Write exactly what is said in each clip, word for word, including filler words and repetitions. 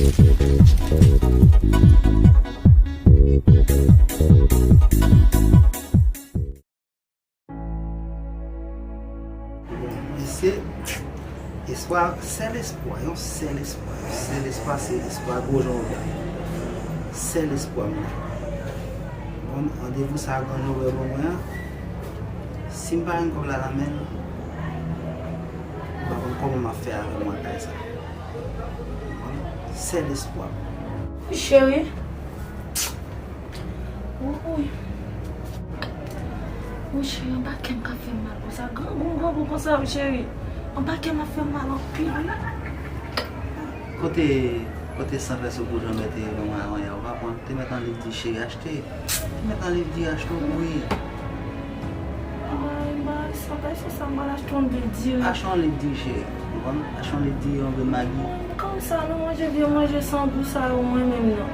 Mesye, espwa, sèl espwa, yon sèl espwa, yon sèl espwa, se espwa gwo jan w vle. Sèl espwa m nan. Bon, randevou sa a gran jovè ban mwen an, si m pa jwenn kòb la nan men l, m pa konn kòman m ap fè avè mwen kay sa. Sèl espwa m. Cheri. Wouy. Wouy, cheri, anba kè m k ap fè m mal konsa. Grangou, grangou konsa, wi, cheri. Anba kè m ap fè m mal anpil, wi. Kote, kote san pèso pou jan mèt e ban mwen avan yè, ou pa pran. Te mèt annik di cheri achte. Te mèt annik di achte w pou ye. Bay, bay, san pèso sa, m pral achte yon lit diri. Achte yon lit diri, cheri. Ou konprann? Achte yon lit diri, yon grenn magi. Kòm sa, nou manje vye manje san gou sa yo, mwen menm nan.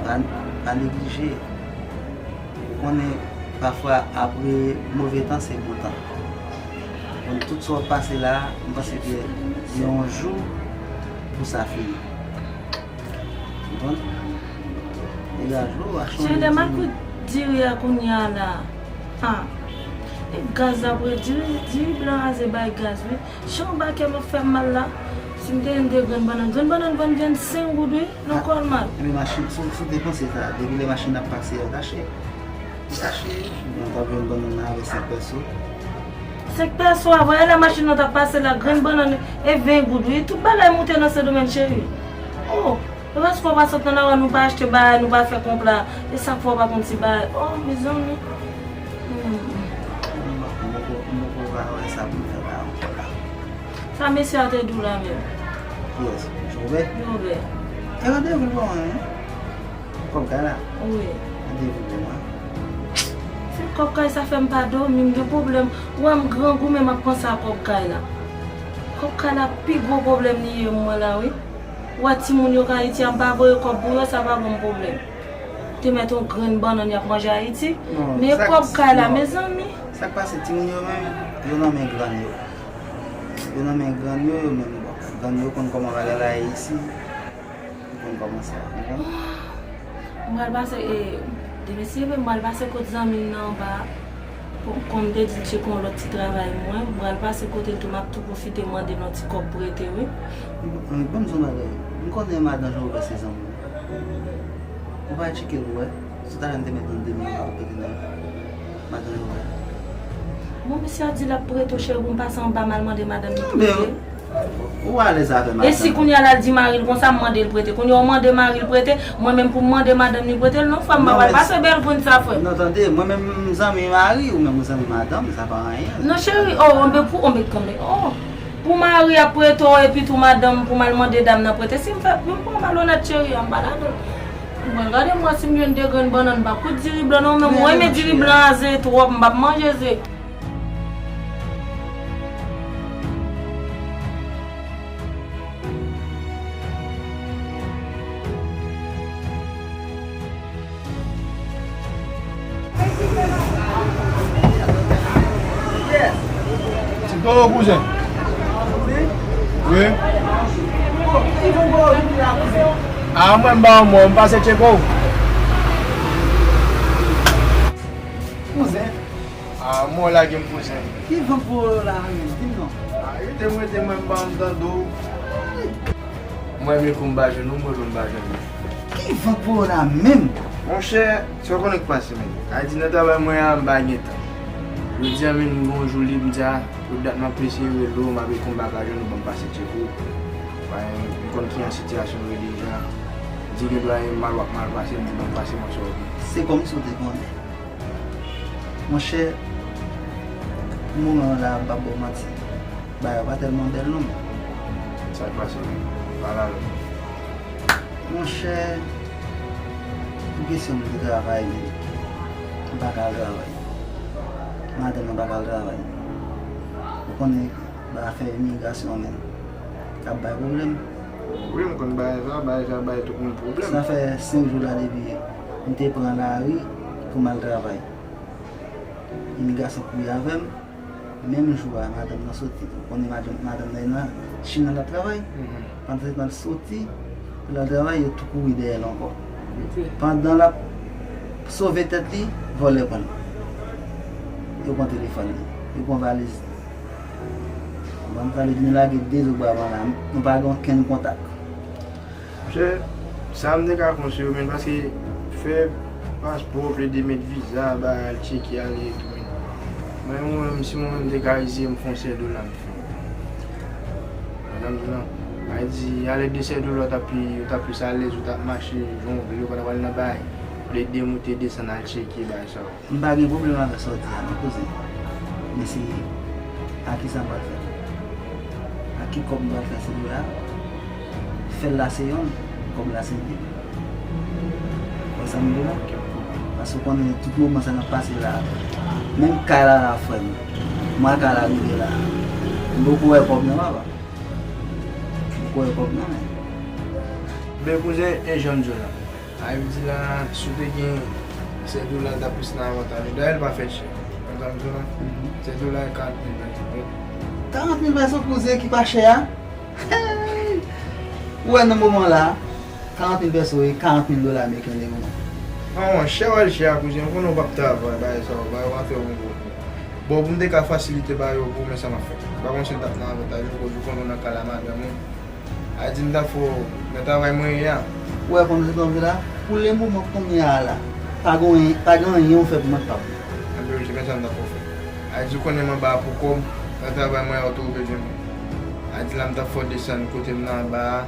Pa, pa neglije. Ou konnen, pafwa, apre move tan, se bon tan. Donk, tout sa w ap pase la a, m panse ke gen yon jou pou sa fini. Ou konprann? Degaje w, achte yon lit diri. Cheri, lè m ap kwit diri a kounye a la. Ah. E gaz la, pou diri, diri blan aze bay gaz, wi. Jan anba kè m ap fè m mal la. Si m te jwenn de grenn bannann, grenn bannann vann vennsenk goud, wi, nan Kòlman. Ebyen, machin, si, si w te panse sa, depi lè machin ap pase, yo tache. Li tache. Mwen t ap jwenn bannann nan avèk senk pèso. Senk pèso a, voye lè machin nan t ap pase la, grenn bannann e ven goud, wi. Tout bagay moute nan Sendomeng, cheri. Oh, e paske w pa sot nan lari a, nou pa achte bagay, nou pa fè konpla. E sa k fè w pa konn ti bagay. Oh, mezanmi. Hmm. M poko, m poko pa wè sa pou m fè la ankò la. Sa mesye a te di w la menm? Kiyès? Jovè? Jovè. E randevou l ban mwen, wi. Kòb kay la? Wi. Randevou l ban mwen. Se kòb kay sa fè m pa dòmi, m gen pwoblèm. Ou wè m grangou, men m ap panse a kòb kay la. Kòb kay la pi gwo pwoblèm li ye mwen la, wi. Ou wè timoun yo k Ayiti a, m pa voye kòb pou yo, sa pa ban m pwoblèm. Te mèt yon grenn bannann y ap manje Ayiti. Men kòb kay la, mezanmi. Sa k pase, timoun yo menm, yo nan men grann yo. Yo nan men grann yo, yo menm, bon, grann yo konn kòman bagay la ye isi. Ou konn kòman sa, ou konprann? M pral pase, e, demen si Dye vle, m pral pase kot zanmi m nan anba. Bon, kòm m te di l, cheke yon lòt ti travay mwen. M pral pase kote l tou, m ap tou pwofite mande l yon ti kòb prete, wi. Bon, bon, ban m di w yon bagay. M konnen madan Jovè se zanmi w. Ou pa tcheke l pou wè. Si talè m te mèt jwenn de mil dola pou prete nan madanm li wè. Bon, misye a di l ap prete w, cheri, pou m pase anba m al mande madanm li prete. Ou alèz avè madanm. E si kounye a l al di mari l konsa, m mande l prete. Kounye a w mande mari l prete, mwen menm pou m mande madanm li prete l, non, frè m, m pa pral pase bèl grenn sa, frè. Non, tande, mwen menm m zanmi mari, ou menm ou zanmi madanm, sa pa anyen. Non, cheri, oh, anben pou, anben kanmenm, oh. Pou mari ap prete w epi tou madanm pou m al mande dam nan prete. Si m fè, m pran malonèt cheri a, m pa ladan l. Mwen gade mwen si m jwenn de grenn bannann, m pa kout diri blan non, men mwen renmen diri blan a ze twòp, m p ap manje ze. Ti Polo kouzen. Wi. A mwen m ba w mo, m pase tcheke w. Kouzen. A mwen w lage m kouzen. Ki van polo la menm? Di m non. A rete m rete mwen m pa antann do. Mwen menm kou m pa jwenn ou, mwen tou m pa jwenn ou. Ki van polo la menm? Monchè, sa w konnen k pase menm. A di nan travay mwen an m pa gen tan. Jodi a menm m gen yon jou lib, m di a, tout dat m ap eseye rele w, m ap rele w m pa ka jwenn ou, ban m pase tcheke w. Paske m konn kijan sitiyasyon w ye deja. M di gen dwa gen mal w ap mal pase, m di ban m pase mwen sa w gen. Se kòmsi w te konnen. Monchè, moman an la, m p ap ba w manti, bagay yo pa tèlman bèl non, men. Sa k pase menm? Pale avè m. Monchè, pou kesyon m de travay, men m pa ka al travay. Madanm nan pa ka al travay. Ou konnen, bagay afè imigrasyon an menm k ap bay pwoblèm. Wi, m konn bagay sa, bagay sa bay tout moun pwoblèm. Sa fè senk jou la depi m te pran lari pou m al travay. Imigrasyon kouri avè m. Menm jou a, madanm nan soti. Ou konnen madanm, madanm nan nan Chin nan l ap travay. Pandan se tan l soti, Lè l travay, yo tou kouri dèyè l ankò. Pandan l ap sove tèt li, vòlè pran l. Yo pran telefòn li, yo pran valiz li. Ban m pale, vin lage de zo bra m la, nou pa gen okenn kontak. Monchè, sa m te ka konseye w, men, paske fè paspò, plede met viza, bay al tcheke, ale etou, men. Mwen, mwen menm, si mwen menm te ka eseye m fè yon sèl dola, m fè. Madanm di non. Ay di, ale de sèl dola, w t ap pi, w t ap plis alèz, ou t ap mache, jan w vle, ou pa t ap al nan bay. Plede moute, desann, al tcheke, bay sa yo. M pa gen pwoblèm avèk sa w di a non, kouzen. Men se a kisa m pral fè l? Ak ki kòb m pral fè sèl dola? Fè l la se yonn, kòb la se de. Ou wè sa m di w la? Paske w konnen tout moman sa n ap pase la, menm kay la la frè m, mwa kay la rive la, m poko wè kòb nan papa. M poko wè kòb nan men. Men kouzen, e jan m di w la. Ayiti la, si w te gen sèl dola, l t ap plis nan avantaj ou. Dayè, l pa fè chè. Konprann sa m di w la? Sèl dola, karant mil pèso. Karant mil pèso, kouzen, ki pa chè a? Hey! Ou wè nan moman la, karant mil pèso e karant mil dola ameriken li menm. An, chè w al chè a, kouzen, ou konnen w p ap travay, bagay sa yo, bagay yo pa fè yon gwo. Bon, pou m te ka fasilite bagay yo pou ou, men sa m ap fè. M pa konn si l t ap nan avantaj ou, koz ou konnen w nan kay la madanm ou. A di m t ap fè w nan travay mwen ye a. Ou wè kòman se tonbe la? Pou le moman kounye a la, pa gen anyen, pa gen anyen ou fè pou mwen k pa bon. Anben, se konsa m t ap fè w fè. A di w konnen m anba a pou kòb, nan travay mwen a ou toujou bezwen mwen. A di la m t ap fè w desann kote m nan anba a.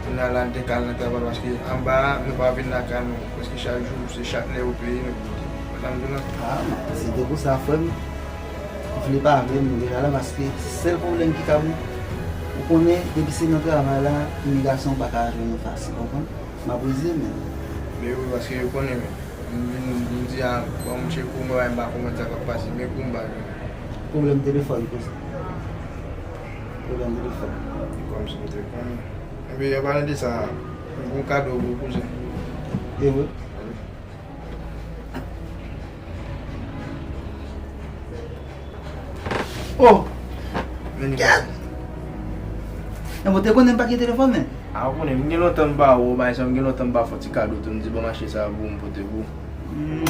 Kounye a la n te ka al nan travay paske anba a nou pa vin lakay nou. Paske chak jou se chak lè yo peye nou pou moute. Konprann sa m di w la? A, si se te pou sa, frè m. Vle pa vle, m rive la la paske sèl pwoblèm ki ka bon, ou konnen, depi se nan travay la, imigrasyon ou pa ka jwenn yo fasil, konprann? M ap rezye, men. Men wi, paske yo konnen, men. M vin, m di a, ban m tcheke w, mwen, m pa konprann sa k ap pase, men kou m ba jwenn. Pwoblèm telefòn, kouzen. Pwoblèm telefòn. Kòmsi m te konnen. Ebyen, an palan de sa, m gen yon kado pou w, kouzen. E vre? Oh! Men li. Gad! Nan mwen te konnen m pa gen telefòn, men. A, ou konnen, m gen lontan m pa wè w, bagay sa, m gen lontan m pa fè w ti kado tou, m di ban m achte sa pou ou, m pote pou ou. Hmm.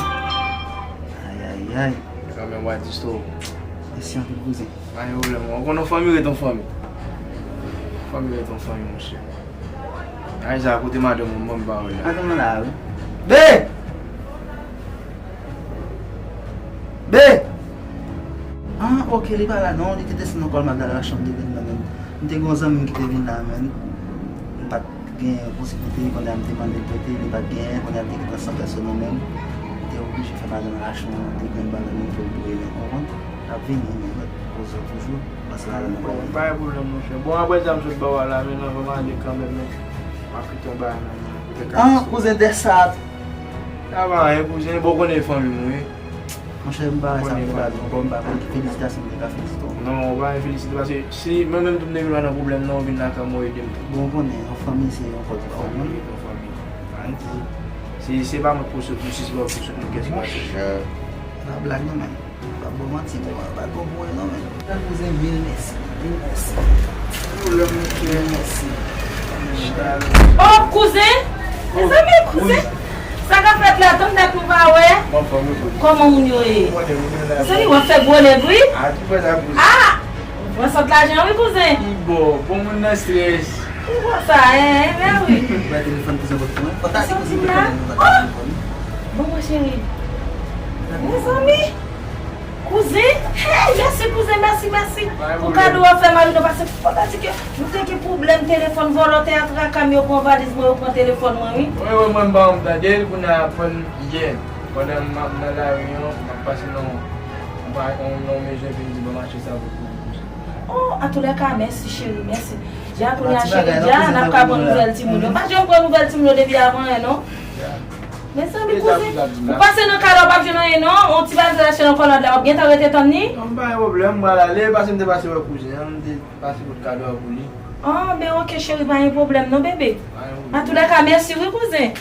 Ayayay. Kanmenm, w a di stop. Mèsi anpil, kouzen. Pa gen pwoblèm, ou konnen yon fanmi ret yon fanmi. Fanmi ret yon fanmi, monchè. Ay sa, kote madanm ou, ban m pawòl la. Madanm mwen la, wi. Be! Be! Ah, ok, li pa la non, li te desann nan kòl m al nan lachanm de grenn nan menm. M te gen yon zanmi m ki te vin la, men. M pa t gen posiblite, kounye a m te mande l prete, li pa t genyen, kounye a m te gentan san pèso nan men m. M te oblije fè madanm achte yon de grenn bannann pou l boure, men konprann? L ap vini, men mèt poze w toujou. Paske la, nou pa gen. Pa gen pwoblèm, monchè. Bon, apre sa, m sot ba w a la, men nan, fò m ale kanmenm, men. M ap kite yon bagay nan men w. Ah, kouzen, dè sa. Sa pa anyen, kouzen. Bon, w konnen fanmi m, wi. Monchè, m pa wè sa pou m ta di w ankò, m pa konn ki felisitasyon m te ka felisite w. Non, ou pa gen felisite, paske si mwen menm tou m te vin la nan pwoblèm nan, ou vin lakay mwen, ou ede m tou. Bon, ou konnen, yon fanmi se yon kò tout fanmi. Yon fanmi. An di, si se pa mwen k pou sot, si se pa ou k pou sot, men kiyès ki pral sot? Monchè. Pa blag non, men. Pa bon manti, bon, pa bon pou non, men. Kouzen, mil mèsi, mil mèsi. Mil mèsi. Oh, kouzen! Mezanmi, kouzen! Sa k ap fèt la? Tann dat nou pa wè. Kòman moun yo ye? Mezanmi, w ap fè gwo nèg, wi. Ah! Ou pran sant lajan, wi, kouzen. Ki bò? Bon, moun nan strès. Ki bò sa, en? Mè wi. Bay telefòn kouzen bòt pou mwen. Fò ta di kouzen ki konnen nou pa gen telefòn. Bon, mwen cheri. Mezanmi. Kouzen? Hey, mèsi, kouzen, mèsi, mèsi. Pou kado w ap fè mari nou, paske fò ta di ke nou te gen pwoblèm telefòn, vòlò te atrake m, yo pran valiz mwen, yo pran telefòn mwen, wi. Wi, wi, mwen m pa wonm tande l, kounye a aprann yè. Pandan m ap nan lari an, m ap pase nan yon, nan yon mezon, epi m di, "Bon, m achte sa pou, pou, pou sa." Oh, antoulèka, mèsi, cheri, mèsi. Dja, kounye a, cheri, dja, n ap ka pran nouvèl timoun yo. M pa janm pran nouvèl timoun yo depi avan yè, non. Mezanmi, kouzen, ou pase nan kay la, ou p ap jwenn anyen non. Yon ti bagay te lache nan kòlòd la, w ap gentan rete tann li? Non, m pa gen pwoblèm, m pral ale, paske m te pase wè kouzen an, m te pase pot kado a pou li. Ah, ben oke, cheri, pa gen pwoblèm non, bebe. Pa gen pwoblèm. Antoulèka, mèsi wi, kouzen.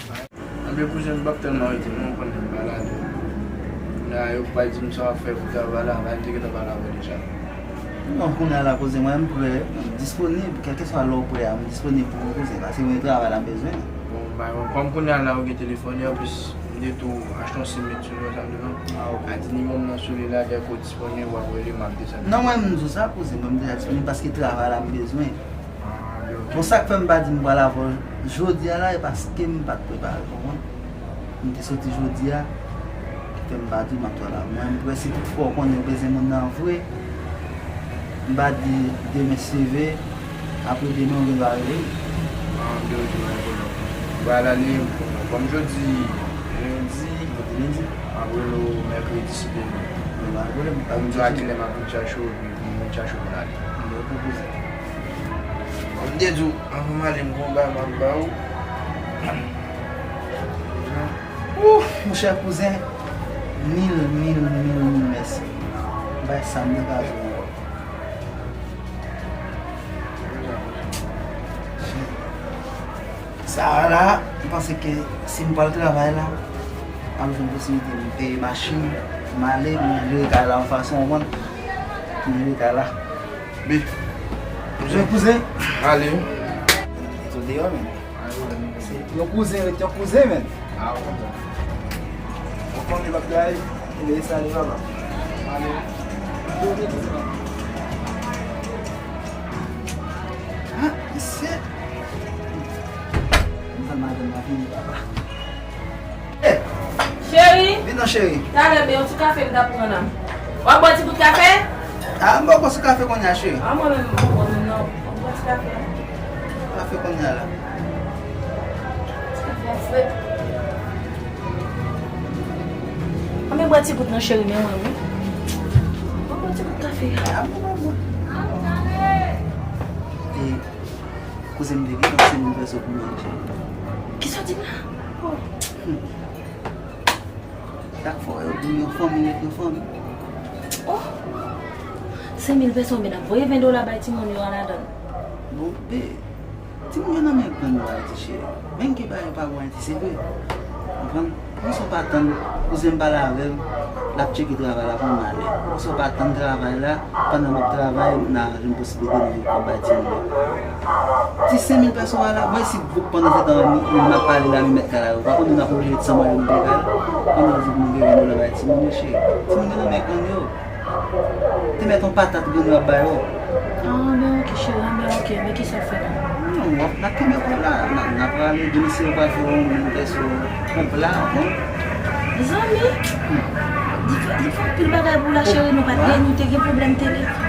Anben, kouzen, m p ap tèlman rete non, ou konnen m pa la tou. Kounye a, yo pral di m sa w ap fè pou travay la, bagay m te gentan pale avè w deja. Non, kounye a la, kouzen, mwen, m prè, m disponib, kèlkeswa lè w prè a, m disponib pou ou, kouzen, paske mwen, travay la, m bezwen. Bon, ba, bon, kòm kounye a la, ou gen telefòn, e anplis, m te tou achte yon sim met sou li, sa m di non. Ah, ok. A di nimewo m nan sou li la, dèke w disponib, w ap rele m, m ap desann. Non, mwen, m di w sa, kouzen, mwen, m deja disponib paske travay la, m bezwen. Ah, ok, ok. Bon, sa k fè m pa di m pral avè w jodi a la, e paske m pa t prepare, konprann? M te soti jodi a, ki fè m pa di w m ap travay. Mwen, m prè, si toutfwa w konnen w bezwen moun nan vre, m pa di demen si Dye vle, apre demen w gen dwa rele m. Ah, ok, ok, pa gen pwoblèm. Ou pral ale, kòm jodi lendi, jodi lendi, m ap rele w mèkredi si Dye vle. Bon, pa gen pwoblèm, pa gen sousi. M di w a kilè m ap vin chache w, epi pou m vin chache w pou n ale. Mwen pwopoze. Kòm m te di w, anvan m ale, m gen yon bagay m ap ba w. Ouf, monchè kouzen, mil, mil, mil, mil mèsi. M bay sa m nan ka di w ankò. Sa a la, m panse ke si m pral travay la, m ap jwenn posiblite m peye machin, m ale, m jere kay la yon fason, w konprann? M jere kay la. Bi. Jere kouzen. Ale. Tou deyò, men. Se yon kouzen ret yon kouzen, men. Ah, w konprann. Ou konn li p ap gaye, e sa li papa. Ale. Ah, mesye. Mwen madanm la vini, papa. Eh! Cheri! Vin non, cheri. Talè, men yon ti kafe m t ap pran la. W ap bwè ti gout kafe? Ah, m poko sou kafe kounye a, cheri. Ah, mwen menm, m poko menm non. W ap bwè ti kafe a? Kafe kounye a la. Ti kafe a fre. Anben bwè ti gout non, cheri, men mwen, wi. W ap bwè ti gout kafe a? Ah, mwen, mwen, mwen. E, kouzen m te gen senk mil peso pou mwen, cheri. Kisa w di m la? Oh. Hmm. Sak fè w wè yo di m yon fanmi ret yon fanmi. Oh! Senk mil peso, men n ap voye ven dola bay timoun yo a ladan l. Bon, be, timoun yo nan men grann yo Ayiti, cheri. Menm ke bagay yo pa bon Ayiti, se vre. Konprann? Konsa w pa tann kouzen m pale avè l, l ap tcheke travay la pou m ale. Konsa w pa tann travay la, pandan m ap travay, m ta jwenn posiblite nou jwenn kòb bay timoun yo. Ti senk mil peso a la, mwen si gwoup pandan se tan m ap pale la, men mèt kay la yo pa konnen n ap oblije ret san mwayen pou nou peye kay la. Pandan yo di pou nou peye dola bay timoun yo, cheri. Timoun yo nan men grann yo. Te mèt yon patat grann yo ap ba yo. Ah, ben ok, cheri, ah, ben ok, men kisa w fè la? Non, w ap, n ap kenbe kò la, n ap, n ap prale, demen si yo pral fè yon moun tès yo. Konpla, bon. Mezanmi, li fè, li fè anpil bagay pou la, cheri, nou pa t gen, nou te gen pwoblèm telefòn.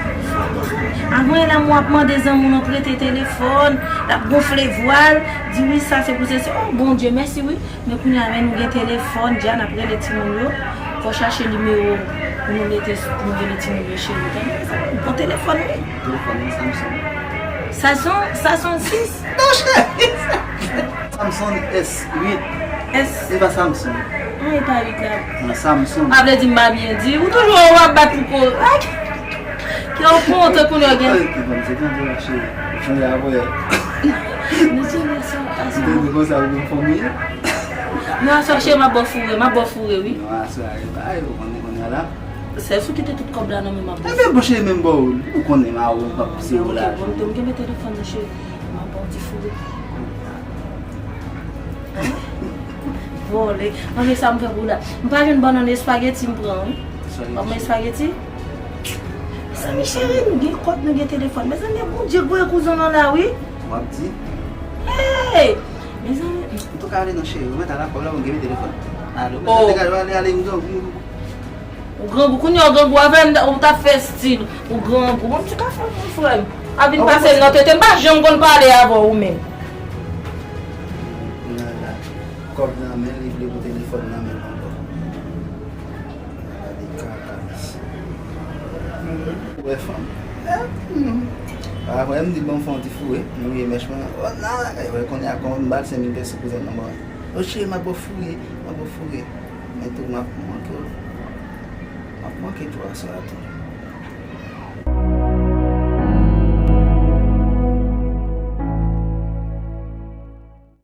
Avan yè la, mwen ap mande zanmi w nan prete telefòn, l ap gonfle vwa l, di wi, sa se pou se, se, oh, Bondye, mèsi wi. Men kounye a, men nou gen telefòn, dja n ap rele timoun yo. Fò chache nimewo pou nou mete, pou nou rele timoun yo, cheri, tande, sa bon telefòn, wi. Telefòn nan Samsung. Sa son, sa son sis? Non, cheri. Samsung S uit. S. E pa Samsung. An, e pa uit la. Nan Samsung. A vle di m pa byen di. Ou toujou w ap bat pou ko. Ak. Ki w kontan kounye a gen. Ay, ki bon, se tande la, cheri. Chanje avè. Nou se lè sa, asou. Ou te di konsa, ou gen fanmi. Non, asou, cheri, m ap bò foure, m ap bò foure, wi. Non, asou, ay, ay, ou konnen, konnen la. Sèl si w kite tout kòb la nan men m ap bò. Ebyen, bon, cheri, menm bò ou, ou konnen ma ou, m ap pouse ou la. Ok, bon, m kenbe telefòn nan, cheri. M ap ba w ti foure. Vòlè. Anben sa m fè pou la. M pa jwenn bannann espageti m pran, wi. Ou ap manje espageti? Mezanmi, cheri, nou gen kòb, nou gen telefòn. Mezanmi, Bondye gwo kouzen w la, wi. W ap di? Hey! Mezanmi. Antouka, ale non, cheri. Ou mèt al ak kòb la, ou gen telefòn. Ale, ou mèt al degaje, ale, ale, m grangou. Ou grangou, kounye a ou grangou avè m, ou t ap fè estil. Ou grangou. Bon, ti kafe, mon frè m. A vin pase m nan tete, m pa janm konn pale avè w, ou menm. Kounye a la, kòb nan men l, li vle pou telefòn nan men l ankò. Gade kaka, mesye. Ou wè fanm. Eh, hmm. Apre, m di, bon, m fè yon ti foure. M rouye mèch mwen. Oh, nan, eh, wè, kounye a, kòm m ba l senk mil peso pou zòn nan, bon. Oh, cheri, m ap ba w foure, m ap ba w foure. Men tou, m ap manke w. M ap manke tou aswè a tou.